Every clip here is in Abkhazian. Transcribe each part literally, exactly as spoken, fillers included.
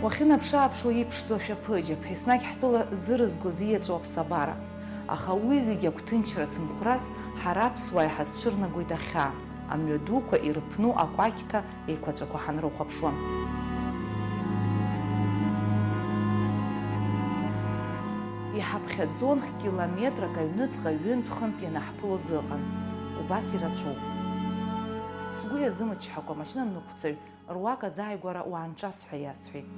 Уахьынаԥшы-ааԥшуа иԥшӡоу ашәаԥыџьаԥ, еснагь ҳтәыла ӡы рызгоз ииаҵәоу аԥсабара. Аха уи зегьы агәҭынчра цымхәрас, ҳара аԥсуаа иҳазцәырнагоит ахьаа, амҩа дуқәа ирыԥну акәакьҭа еиқәаҵәақәа ҳанрыхәаԥшуа. Иҳаԥхьаӡон километрак аҩныҵҟа ҩынтә-хынтә ианаҳԥылоз ыҟан. Убас ирацәоуп. Сгәы иазымычҳакәа амашьына ныҟәцаҩ руак азааигәара уаанҿас ҳәа иасҳәеит.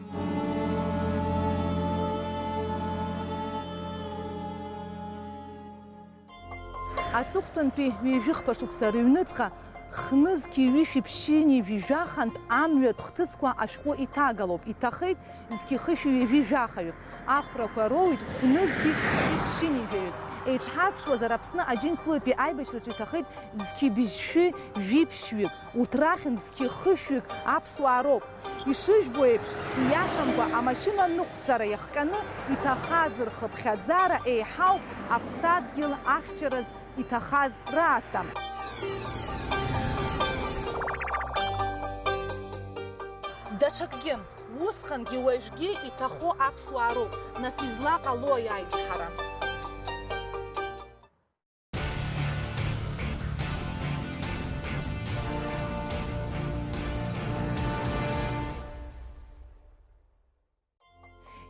Аҵыхәтәантәи ҩажәихԥа шықәса рыҩныҵҟа хнызқьи ҩышәи ԥшьынҩажәи жәахантә амҩатә хҭысқәа ашәҟәы иҭагалоуп, иҭахеит зқьи хышәи ҩажәи жәахаҩык, ахәрақәа роуит хәнызқьи ԥшьынҩажәаҩык. Еиҿҳарԥшуазар, Аԥсны Аџьынџьтәылатәи аибашьраҿы иҭахеит зқьи быжьшәи жәиԥшьҩык, урҭ рахьынтә зқьи хышәҩык аԥсуаа роуп. Ишыжәбо еиԥш, ииашамкәа амашьына ныҟәцара иахҟьаны иҭахаз рхыԥхьаӡара еиҳау аԥсадгьыл ахьчараз иҭахаз раасҭа. Даҽакгьы, усҟангьы уажәгьы иҭахо аԥсуаа роуп, нас излаҟалои аизҳара?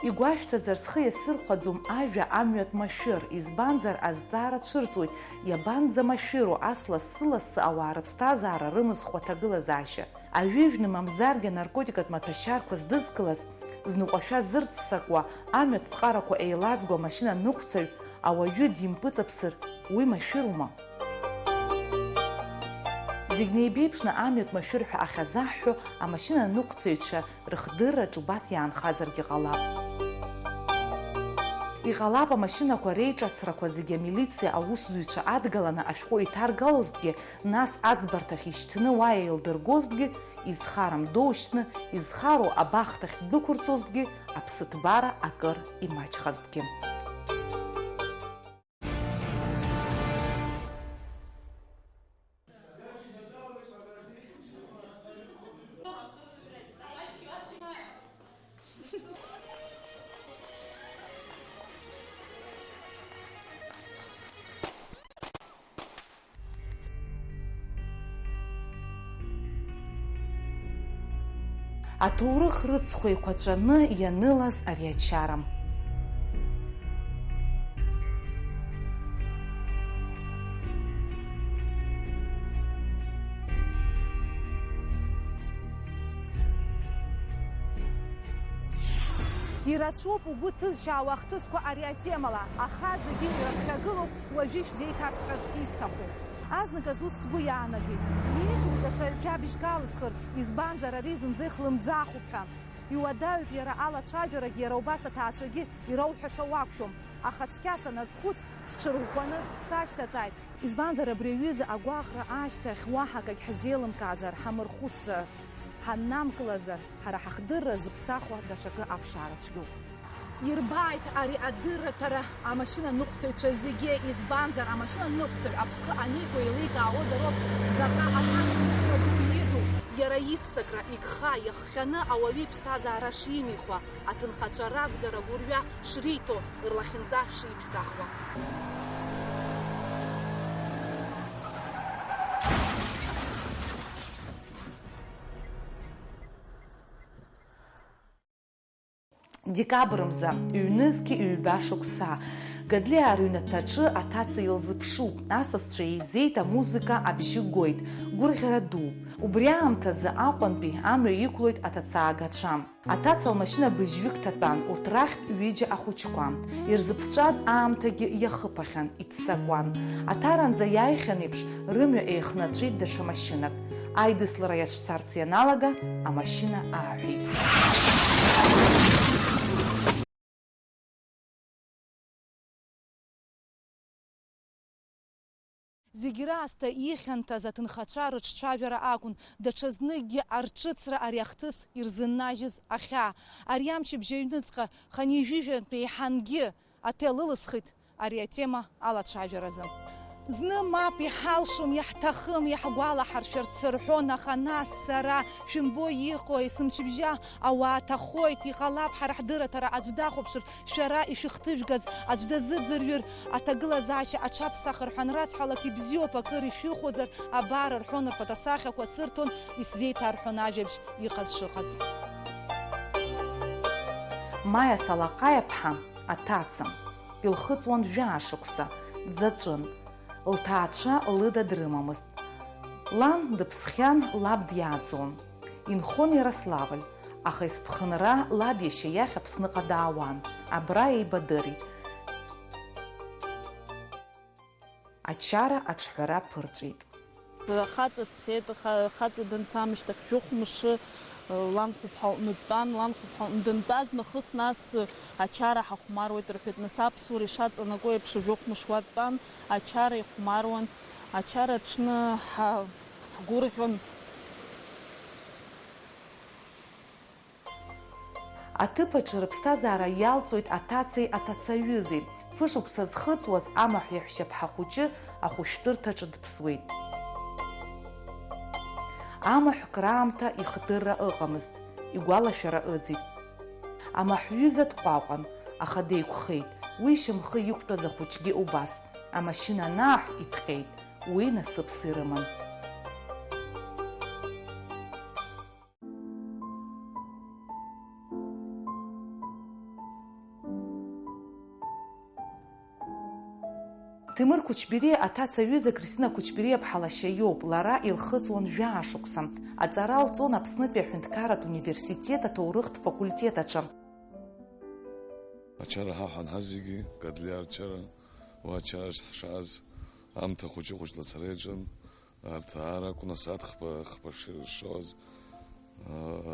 Игәашәҭазар, схы иасырхәаӡом ажәа амҩатә машәыр, избанзар, азҵаара цәырҵуеит, иабанӡамашәыроу ас лассы-лассы ауаа рыԥсҭазаара рымызхуа ҭагылазаашьа? Ажәижәны, мамзаргьы анаркотикатә маҭәашьарқәа здызкылаз, зныҟәашәа зырццакуа, амҩатә ԥҟарақәа еилазго амашьына ныҟәцаҩ ауаҩы димпыҵаԥсыр, уи машәырума? Зегь неибеиԥшны амҩатә машәыр ҳәа ахьазаҳҳәо амашьына ныҟәцаҩцәа рыхдырраҿ убас иаанхазаргьы ҟалап. Иҟалап, амашьынақәа реиҿацрақәа зегьы амилициа аусзуҩцәа адгаланы ашәҟәы иҭаргалозҭгьы, нас аӡбарҭахь ишьҭны уа еилдыргозҭгьы, изхарам доушьҭны, изхароу абахҭахь дәықәырҵозҭгьы, аԥсыҭбара акыр имаҷхазҭгьы. Аҭоурых рыцхә еиқәаҵәаны ианылаз ари ачара. Ирацәоуп угәы ҭызшьаауа ахҭысқәа ари атемала, аха зегьы ирыԥхьагылоуп уажәы ишәзеиҭасҳәарц исҭаху. Азныказ ус сгәы иаанагеит, ииҭоит даҽа ҩажәа бжьк алысхыр, избанзар ари зынӡа ихлымӡаахуп ҳәа. Иуадаҩуп иара алацәажәарагьы, иара убас аҭаацәагьы ирауҳәаша уақәшәом, аха цқьа саназхәыц, сҽырӷәӷәаны сашьҭаҵааит. Избанзар, абри аҩыза агәаҟра ашьҭахь уаҳа акагь ҳзеилымкаазар, ҳамырхәыцзар, ҳаннамкылазар, ҳара ҳахдырра зыԥсахуа даҽакы аԥшаара цәгьоуп. Ирбааит ари адырраҭара амашьына ныҟәцаҩцәа зегьы, избанзар, амашьына ныҟәцаҩ аԥсхы аниго еиликаауазароуп заҟа аҭак ду иду, иара иццакра, игха, иахҟьаны ауаҩы иԥсҭазаара шимихуа, аҭынхацәа ракәзар агәырҩа шриҭо, рлахьынҵа шиԥсахуа. Декабр мза, ҩнызқьи ҩба шықәса. Гадлиаа рыҩнаҭаҿы аҭаца илзыԥшуп, асасцәа еизеит, амузыка абжьы гоит, гәырӷьара дууп. Убри аамҭазы Аҟәантәи амҩа иқәлоит аҭацаагацәа. Аҭаца лмашьына быжьҩык ҭатәан, урҭ рахьтә ҩыџьа ахәыҷқәа. Ирзыԥҵәаз аамҭагьы иахыԥахьан, иццакуан. Аҭаранӡа иааихьан еиԥш, рымҩа еихнаҵәеит даҽа машьынак. Аидыслара иацәцарц ианалага, амашьына ааҳәит. Зегь раасҭа ихьанҭаз аҭынхацәа рыҿцәажәара акәын, даҽазныкгьы арҿыцра ари ахҭыс ирзыннажьыз ахьаа. Ари амчыбжь аҩныҵҟа хынҩажәижәантәи еиҳангьы аҭел ылысхит ари атема алацәажәаразы. Зны мап иҳалшом, иаҳҭахым, иаҳгәалаҳаршәарц рҳәон, аха нас сара, шәымбои иҟои, сымчыбжьа ауаа ҭахоит, иҟалап, ҳара ҳдырраҭара аӡә дахәаԥшыр, шәара ишәыхҭыжәгаз аӡә дазыӡырҩыр, аҭагылазаашьа аҽаԥсахыр ҳәа анрасҳәалак, ибзиоуп, акыр ишәыхәозар, абар, рҳәон, рфотосахьақәа сырҭон, исзеиҭарҳәон ажәабжь иҟаз шыҟаз. Маиа Салаҟаиаԥҳа аҭаца, илхыҵуан жәаа шықәса, дзаҵәын. Лҭаацәа лыда дрымамызт. Лан дыԥсхьан, лаб диааӡон. Инхон Иарославль, аха есԥхынра лаб иашьа иахь Аԥсныҟа даауан, абра еибадырит. Ачара аҿҳәара ԥырҵәеит. Ахаҵа дцеит, аха ахаҵа данца аамышьҭахь жәохә мшы, э, ланхәыԥҳа лҟны дтәан, ланхәыԥҳа лҟны дантәаз нахыс нас, э, ачара ҳахәмаруеит рҳәеит. Нас аԥсуара ишаҵанакуа еиԥш, жәохә мыш уа дтәан, ачара ихәмаруан, ачара аҽны ҳа-, ҳгәырӷьон. Аҭыԥ аҿы рыԥсҭазаара иалҵуеит аҭацеи аҭацаҩызеи. Фышықәса зхыҵуаз амаҳә иаҳәшьаԥҳа хәыҷы ахәышәтәырҭаҿы дыԥсуеит. Амаҳә краамҭа ихдырра ыҟамызт, игәалашәара ыӡит. Амаҳә ҩыза дҟәаҟәан, аха деиқәхеит, уи шьамхы иқәтәаз ахәыҷгьы убас, амашьына анааҳә иҭҟьеит, уи насыԥс ирыман. Ҭемыр Қәычбериа аҭаца ҩыза Кристина Қәычбериаԥҳа лашьа иоуп, лара илхыҵуан жәаа шықәса. Аҵара лҵон Аԥснытәи аҳәынҭқарратә университет аҭоурыхтә факультет аҿы. Ачара ҳаҳәон ҳазегьы, Кодлиа ачара, уа ачара ҳшааз, аамҭа хәыҷы-хәыҷла ацара иаҿын. Арҭ аара акәын асааҭ хԥа, хԥа шыршоз.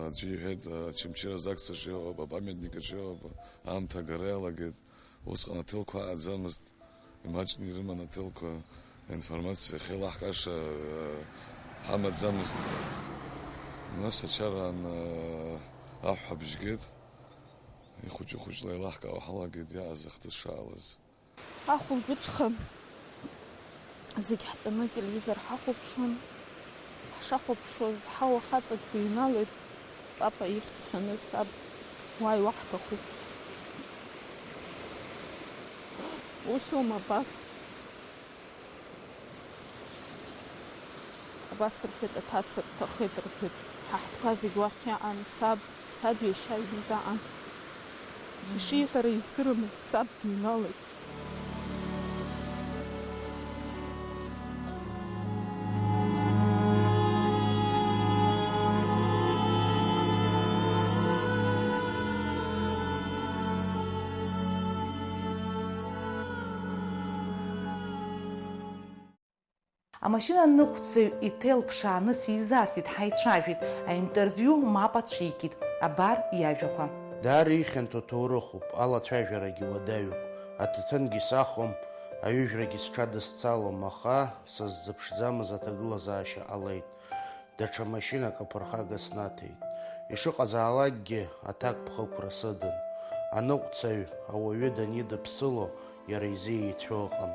Аӡәы иҳәеит, Очамчыра азы акциа шыҟоу, апамиатник аҿы иҟоуп, аамҭа агара иалагеит. Усҟан аҭелқәа ааӡамызт, имаҷны ирыман аҭелқәа, аинформациа ахьеилаҳкааша ҳамаӡамызт. Нас ачараан аҳәҳәабжь геит, ихәыҷы-хәыҷла еилаҳкаауа ҳалагеит иааз ахҭыс шаалаз. Ахәылбыҽха зегь ҳтәаны ателевизор ҳахәаԥшуан. Ҳшахәаԥшуаз, ҳауа хаҵак дыҩналоит, папа ихьӡ ҳәаны, саб, уааи, уаҳҭахуп. Усоума абас? Абас рҳәеит, аҭаца дҭахеит рҳәеит. Ҳа ҳтәқәа зегь уахь иаан, саб, саб иашьа иҩны даан. Ишиҳәара издырамызт, саб дыҩналеит. Амашьына аныҟәцаҩ иҭел ԥшааны сизасит, ҳаицәажәеит, аинтервиу мап ацәикит, абар иажәақәа. Даара ихьанҭоу ҭоурыхуп, алацәажәарагьы уадаҩуп, аҭаҭынгьы сахом, аҩыжәрагьы сҽадысцалом, аха сыззыԥшӡамыз аҭагылазаашьа ҟалеит. Даҽа машьынак аԥырхага снаҭеит. Ишыҟазаалакгьы, аҭакԥхықәра сыдын. Аныҟәцаҩ ауаҩы данидыԥсыло, иара изы еицәоу ыҟам.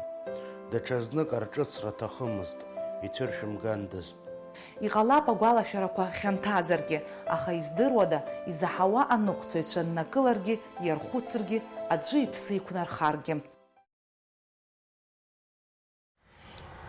Даҽазнык арҿыцра аҭахымызт, ицәыршәымгандаз. Иҟалап агәалашәарақәа хьанҭазаргьы, аха издыруада, изаҳауа аныҟәцаҩцәа ннакыларгьы, иархәыцыргьы, аӡәы иԥсы иқәнархаргьы.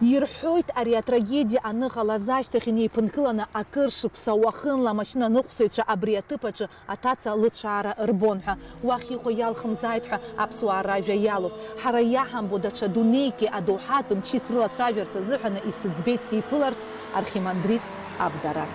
Ирҳәоит, ари атрагедиа аныҟалаз ашьҭахь инеиԥынкыланы акыр шықәса уахынла амашьына аныҟәцаҩцәа абри аҭыԥ аҿы аҭаца лыцәаара рбон ҳәа. Уахь ихәа иалхымзааит ҳәа аԥсуаа ражәа иалоуп. Ҳара иаҳамбо даҽа дунеики адоуҳатә мчи срылацәажәарц азыҳәаны исыӡбеит сиԥыларц архимандрит Абдараҭ.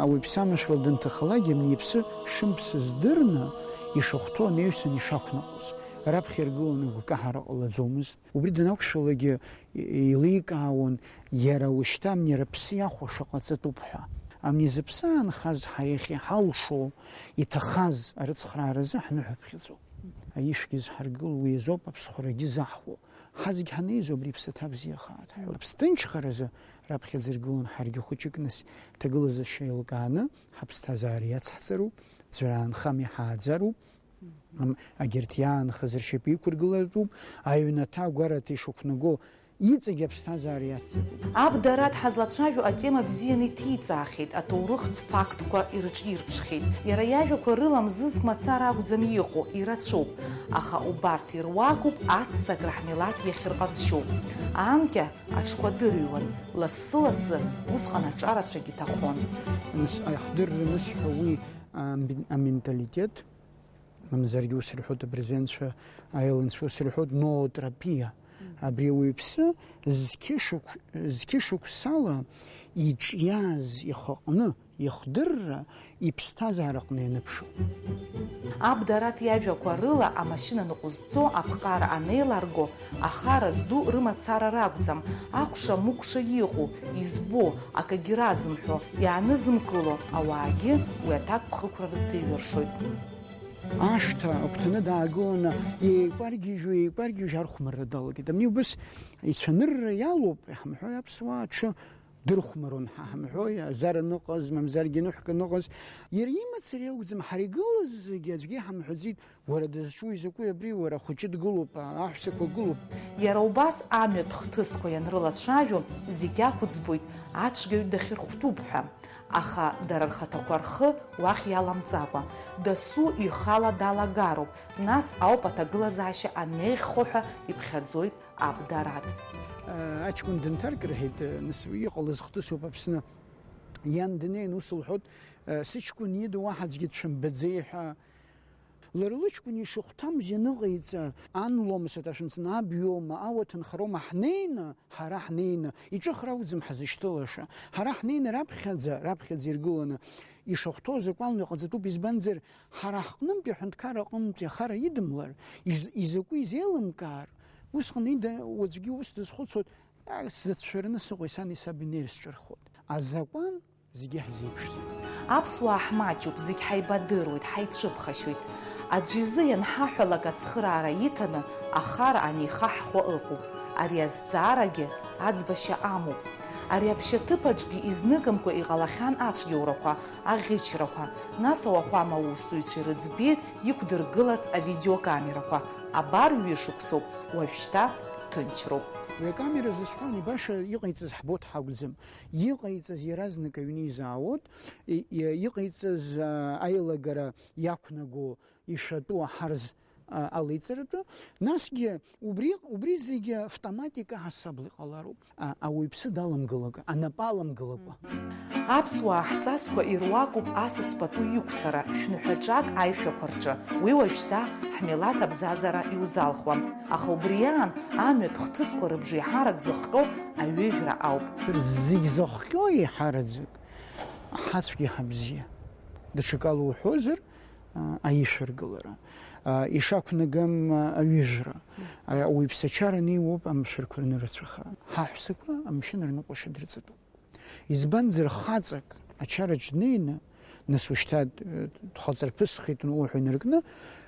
Ауаҩԥсы амшәала данҭахалак, иԥсы шымԥсыз дырны, Ишахәҭоу анаҩсан ишақәнаҟоз, раԥхьа иргыланы гәкаҳара ҟалаӡомызт. Убри данақәшәалакгьы еиликаауан, иара ушьҭа амни рыԥсы иахәо шаҟа ҵатәуп ҳәа. Амни зыԥсы аанхаз ҳара иахьа иҳалшо, иҭахаз арыцхрааразы ҳныҳәаԥхьаӡоуп. Аишәгьы зҳаргыло уи азоуп, аԥсхәрагьы заҳхәо. Ҳазегь ҳанеизо абри иԥсаҭа бзиахааит ҳҳәоит. Аԥсҭынчхаразы раԥхьаӡа иргылон ҳаргьы хәыҷык, нас ҭагылазашьа еилкааны ҳаԥсҭазаара иацҳҵароуп, ӡәыр аанхам иҳааӡароуп, ам, агьырҭ иаанхаз ршьапы иқәыргылартәуп, аҩнаҭа агәараҭа ишықәнаго иҵегь аԥсҭазаара иацҵатәуп. Аб Дараҭ ҳазлацәажәо атема бзианы иҭиҵаахьеит, аҭоурыхтә фактқәа ирыҿирԥшхьеит. Иара иажәақәа рыла мзызк мацара акәӡам иҟоу, ирацәоуп. Аха убарҭ ируакуп аццакра ҳмилаҭ иахьырҟазшьоу. Анкьа аҽқәа дырҩуан, лассы-лассы усҟан аҿарацәагь иҭахон. Нас аихдырра анысҳәа уи амби-, аменталитет, мамзаргьы ус рҳәоит абырзенцәа, аелынцәа ус рҳәоит, ноотропиа. Абри ауаҩԥсы зқьышықә-, зқьышықәсала иҿиаз ихаҟны ихдырра иԥсҭазаараҟны ианыԥшуп. Аб Дараҭ иажәақәа рыла амашьына ныҟәызцо аԥҟара анеиларго, ахара зду рымацара ракәӡам, акәша-мыкәша иҟоу, избо, акагьы разымҳәо, иаанызымкыло ауаагьы уи аҭакԥхықәра рзеиҩыршоит. Ашҭа агәҭаны даагыланы еикәаргьежьуа, еикәаргьежьуа архәмарра далагеит. Абни убыс ицәанырра иалоуп, иаҳмҳәои аԥсуаа, аҽы дырхәмарон ҳәа ҳамҳәои, азар аныҟаз, мамзаргьы ныҳәк аныҟаз. Иара имацара иакәӡам, ҳара игылаз зегьы аӡәгьы иҳамҳәаӡеит, уара дызҿуи закәи абри, уара ахәыҷы дгылоуп, аҳәсақәа гылоуп. Иара убас амҩатә хҭысқәа ианрылацәажәо, зегь ақәӡбоит, ацәгьаҩ дахьырхәҭоуп ҳәа. Аха дара рхаҭақәа рхы уахь иаламҵакәа, дасу ихала далагароуп, нас ауп аҭагылазаашьа анеиӷьхо ҳәа иԥхьаӡоит Аб Дараҭ. Аҷкәын дынҭарк рҳәеит, нас иҟалаз хҭысуп Аԥсны. Иан днеин ус лҳәоит, сыҷкәын ида уаҳа аӡәгьы дшәымбаӡеи ҳәа. Лара лыҷкәын ишыхәҭамыз ианыҟаиҵа, ан лоума саҭашәымҵан, аб иоума, ауаҭынхароума, ҳнеины, ҳара ҳнеины, иҿыхра акәӡам ҳзышьҭылаша. Ҳара ҳнеины раԥхьаӡа, раԥхьаӡа иргыланы, ишахәҭоу азакәанла иҟаҵатәуп, избанзар, ҳара ҳҟнынтәи аҳәынҭқарра аҟынтәи ахара идымлар, из-, изакәу изеилымкаар, усҟан ида уаҵәгьы ус дазхәыцуеит, а, сзацәшәараны сыҟои, сани саби неир сҿырхуеит. Азакәан зегьы ҳзеиԥшӡам. Аԥсуаа ҳмаҷуп, зегь ҳаибадыруеит, ҳаицәыԥхашьоит. Аӡәы изы ианҳаҳәалак ацхыраара иҭаны, ахара анеихаҳхуа ыҟоуп. Ари азҵаарагьы аӡбашьа амоуп. Ари аԥшьаҭыԥ аҿгьы изныкымкәа иҟалахьан ацәгьоурақәа, аӷьычрақәа, нас ауахәама аусзуҩцәа ирыӡбеит иқәдыргыларц авидеокамерақәа, абар ҩышықәсоуп, уажәшьҭа ҭынчроуп. Уи акамера зысҳәо ани баша иҟаиҵаз ҳбоит ҳакәӡам. Иҟаиҵаз иаразнак аҩны изаауеит, и-, и-, иҟаиҵаз, а, аилагара иақәнаго ишәатәу аҳарз, а, алеиҵаратәы, насгьы убри, убри зегьы автоматика ҳасабла иҟалароуп, а, ауаҩԥсы даламгылакәа, анапы аламгылакәа. Аԥсуаа ҳҵасқәа ируакуп асас пату иқәҵара шәныҳәаҿак аишәақәа рҿы. Уи уажәшьҭа ҳмилаҭ абзазара иузалхуам. Аха убри аан амҩатә хҭысқәа рыбжеиҳарак зыхҟьо аҩыжәра ауп. Зегь зыхҟьо еиҳараӡак ҳацәгьа ҳабзиа. Даҽакала уҳәозар, а, аишәыргылара, а, ишақәнагам, а, аҩыжәра, а, ауаҩԥсачара неиуоуп амшәырқәа рнырцәаха. Ҳаҳәсақәа амшын рныҟәашьа дырҵатәуп. Избанзар, хаҵак ачараҿ днеины, нас ушьҭа, э, дхаҵарԥысхеит уҳәа инаркны,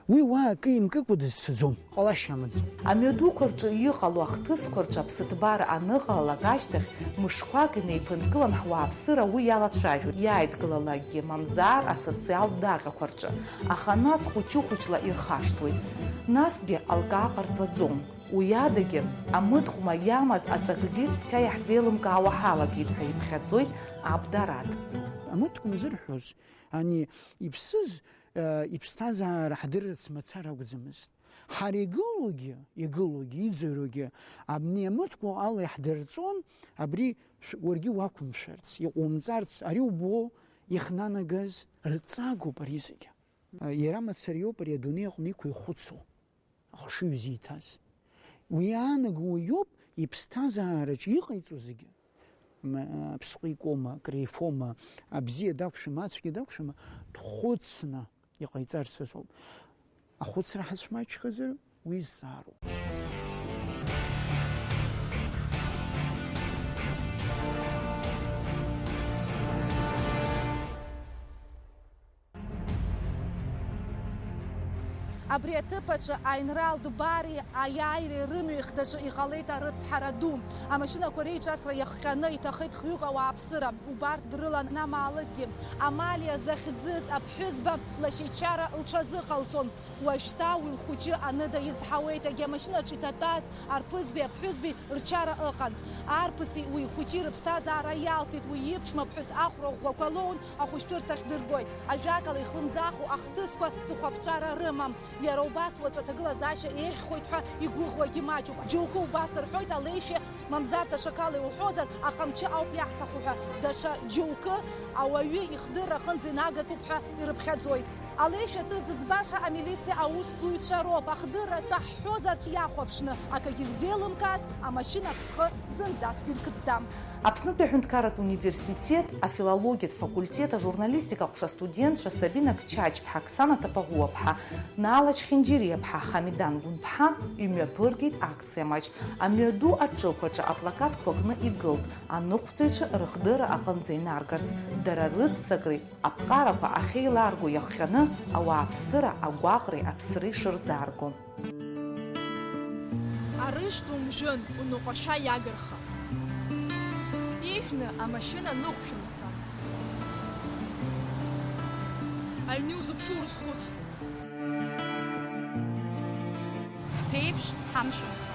уи уа акы имкыкәа дызцаӡом, ҟалашьа амаӡам. Амҩадуқәа рҿы иҟало ахҭысқәа рҿы аԥсыҭбара аныҟалалак ашьҭахь, мышқәак инеиԥынкылан ҳуааԥсыра уи иалацәажәоит, иааидкылалакгьы, мамзар асоциалтә даҟьақәа рҿы, аха нас хәыҷы-хәыҷла ирхашҭуеит. Насгьы алкаа ҟарҵаӡом. Уи адагьы, амыткәма иамаз аҵакгьы цқьа иаҳзеилымкаауа ҳалагеит ҳәа иԥхьаӡоит Аб Дараҭ. Амыткәма зырҳәоз, ани иԥсыз, э, иԥсҭазаара ҳдырырц мацара акәӡамызт. Ҳара игылогьы, игылогьы, иӡырҩуагьы абни амыткәма ала иаҳдырҵон, абри шә-, уаргьы уақәымшәарц, иҟоумҵарц, ари убо, ихнанагаз рҵагоуп ари зегьы. Иара мацара иоуп ари адунеи аҟны иқәихәыцуа, ахшыҩ зиҭаз. Уи иаанаго уи иоуп иԥсҭазаараҿ иҟаиҵо зегьы. М-, аԥсҟы икома, акры ифома, абзиа дақәшәама, ацәгьа дақәшәама, дхәыцны иҟаиҵарц азоуп. Ахәыцра ҳацәмаҷхазар, уи зҵаароуп. Абри аҭыԥ аҿы аинрал Дбари аиааиреи рымҩа ихдаҿы иҟалеит арыцҳара ду. Амашьынақәа реиҿасра иахҟьаны иҭахеит хҩык ауааԥсыра. Убарҭ дрылан амаалықьгьы. Амалиа захьӡыз аԥҳәызба лашьа ичара лҽазыҟалҵон. Уажәшьҭа уи лхәыҷы аныда изҳауеит, егьи амашьынаҿ иҭатәаз арԥызбеи аԥҳәызбеи рчара ыҟан. Арԥыси уи ихәыҷи рыԥсҭазаара иалҵит, уи иԥшәма ԥҳәыс ахәра ӷәӷәақәа лоун ахәышәтәырҭахь дыргоит. Ажәакала, ихлымӡааху ахҭысқәа ҵыхәаԥҵәара рымам. Иара убас уаҵәы аҭагылазаашьа еиӷьхоит ҳәа игәыӷуагьы маҷуп. Џьоукы убас рҳәоит, алеишәа, мамзар даҽакала иуҳәозар, аҟамчы ауп иаҳҭаху ҳәа. Даҽа џьоукы ауаҩы ихдырра аҟынӡа инагатәуп ҳәа ирыԥхьаӡоит. Алеишәа атәы зыӡбаша амилициа аусзуҩцәа роуп, ахдырра атәы ҳҳәозар иахәаԥшны, акагьы ззеилымкааз амашьына аԥсхы зынӡаск иркыдӡам. Аԥснытәи аҳәынҭқарратә университет афилологиатә факультет ажурналистика аҟәша астудентцәа Сабина Кчаҷԥҳа, Оксана Ҭапаӷәуаԥҳа, Наала Чхинџьириаԥҳа, Хамидан Гәынԥҳа имҩаԥыргеит акциа маҷ. Амҩаду аҿықәаҿы аплакатқәа кны игылт, аныҟәцаҩцәа рыхдырра аҟынӡа инаргарц, дара рыццакреи аԥҟарақәа ахьеиларго иахҟьаны ауааԥсыра, агәаҟреи аԥсреи шырзаарго. Арыжәтә умжәын, уныҟәашәа иагырха. Ижәны амашьына ныҟәшәымца. Аҩны иузыԥшу урызхәыц. Ԥеиԥш ҳамшәымха.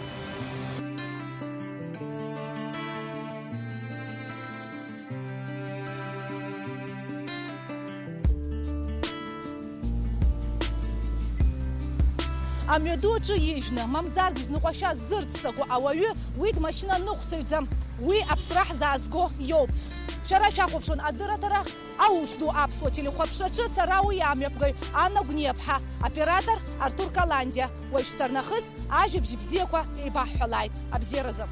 Амҩаду аҿы ижәны, мамзаргьы зныҟәашәа зырццакуа ауаҩы, уи дмашьына ныҟәцаҩӡам, уи аԥсра ҳзаазго иоуп. Шәара шәахәаԥшуан адырраҭара аус ду аԥсуа телехәаԥшраҿы, сара уи амҩаԥгаҩ Анна Гәниаԥҳа, оператор Артур Каландиа. Уажәшьҭарнахыс ажәабжь бзиақәа еибаҳҳәалааит. Абзиаразы.